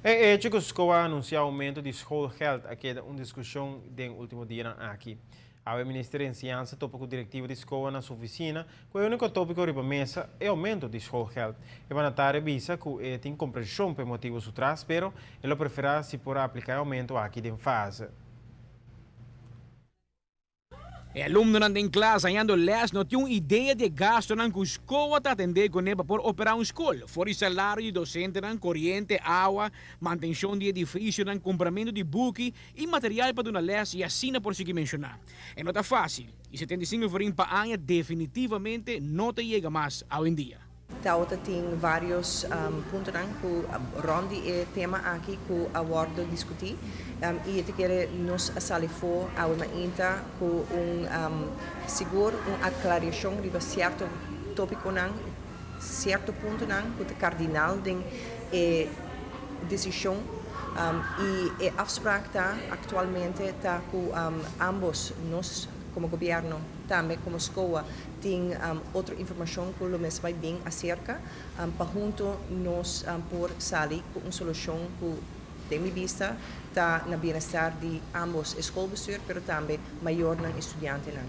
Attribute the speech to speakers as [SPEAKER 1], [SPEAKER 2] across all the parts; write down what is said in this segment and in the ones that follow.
[SPEAKER 1] E hecho cu SKOA a anuncia aumento di schoolgeld a keda un discusion den ultimo dianan aki. E minister di Enseñansa a topa cu directiva di SKOA na su oficina, cu e unico topico riba mesa e aumento di schoolgeld. E mandatario a bisa cu e tin comprension pa e motibo su tras, pero e lo prefera si por aplica e aumento aki den fase.
[SPEAKER 2] E alumnonan den klas hañando les no tin un idea di e gastonan ku SKOA ta atendé kuné pa por operá un skol, for di salario di dosentenan, koriente, awa, mantenshon di edifisionan, kumpramentu di buki i material pa duna les i asina por sigui menshoná. E no ta fásil i 75 florin pa aña definitivamente no ta yega mas awendia.
[SPEAKER 3] Tawata tin varios puntonan cu rond di e tema aki cu a wordo discuti y ta kere nos a sali for awe mainta cu un sigur un aclaracion riba cierto topiconan, cierto puntonan cu ta cardinal den e decision y e afspraak ta actualmente ta cu ambos, nos como gobierno, tambe como SKOA, tin otro informacion cu lo mes bay bin acerca pa hunto nos por sali cu un solucion cu, den mi bista, ta na bienestar di ambos schoolbestuur, pero tambe mayornan y studiantenan.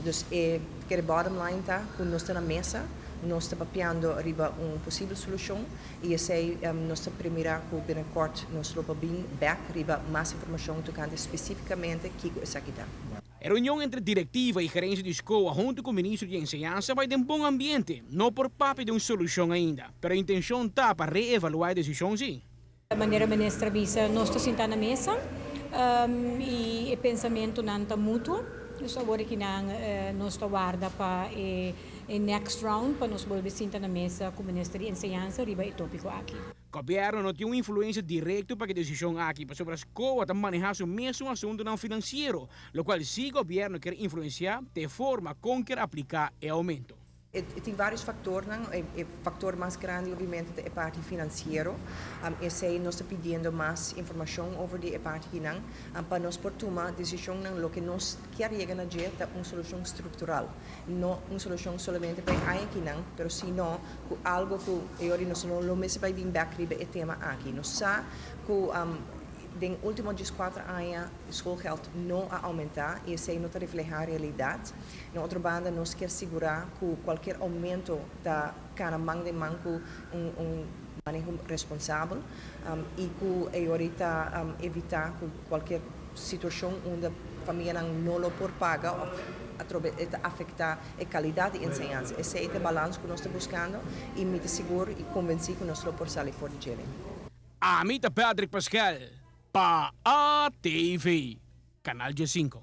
[SPEAKER 3] Dus e kere bottom line ta cu nos ta na mesa, nos ta papiando riba un posibel solucion y esey nos ta premira cu binnenkort nos lo bin back riba mas informacion tocante specificamente kico esaki ta.
[SPEAKER 2] E reunion entre directiva y gerencia di SKOA hunto cu minister di Enseñansa a bay den bon ambiente. No por papia di un solucion ainda, pero e intencion ta pa reevalua e decision si.
[SPEAKER 4] Manera minister a bisa, nos ta sinta na mesa y e pensamentonan ta mutuo. Dus awor cu nos ta warda pa e next round pa nos bolbe sinta na mesa cu minister di Enseñansa riba e topico aki.
[SPEAKER 2] Gobierno no tin un influencia directo pa e decision aki, pasobra SKOA ta maneha su mes asuntonan financiero, locual si gobierno kier influencia, e forma con kier aplica e aumento.
[SPEAKER 3] E tin varios factor, no? E factor mas grandi, obviamente, ta e parti financiero. Esey nos ta pidiendo mas informacion over di e parti aki nan, pa nos por tuma decision nan. Loke nos kier yega na dje ta un solucion structural, no un solucion solamente pa e aki nan, pero sino cu algo cu e nos no lo mester bay bin back riba e tema aki. Nos sa cu den ultimo 14 aña schoolgeld no a aumenta y esey no ta refleha realidad. Na otro banda, nos kier sigura cu cualkier aumento ta cana man den man cu un maneho responsabel y cu ahorita evita cu cualkier situacion unda famia no lo por paga of ta afecta e calidad di enseñansa. Esey ta e balans cu nos ta buscando y mi ta sigur y convenci cu nos lo por sali for di dje.
[SPEAKER 2] Ami ta Patrick Pascal, pa ATV, Canal G5.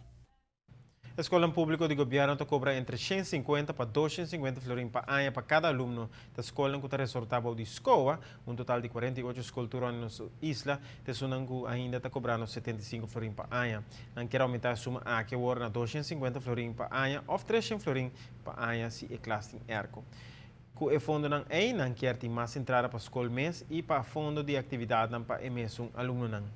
[SPEAKER 1] Scol publico di gobierno ta cobra entre 150 pa 250 florin pa aña pa cada alumno. E scol cu ta resorta di SKOA, un total di 48 scol na nos isla, ta esunnan ainda ta cobrando 75 florin pa aña. Nan kier aumenta e suma aki awor na 250 florin pa aña of 300 florin pa aña si e klas tin airco. Cu e fondonan ey nan kier tin mas entrada pa scol mes y pa fondo di actividad pa e mesun alumnonan.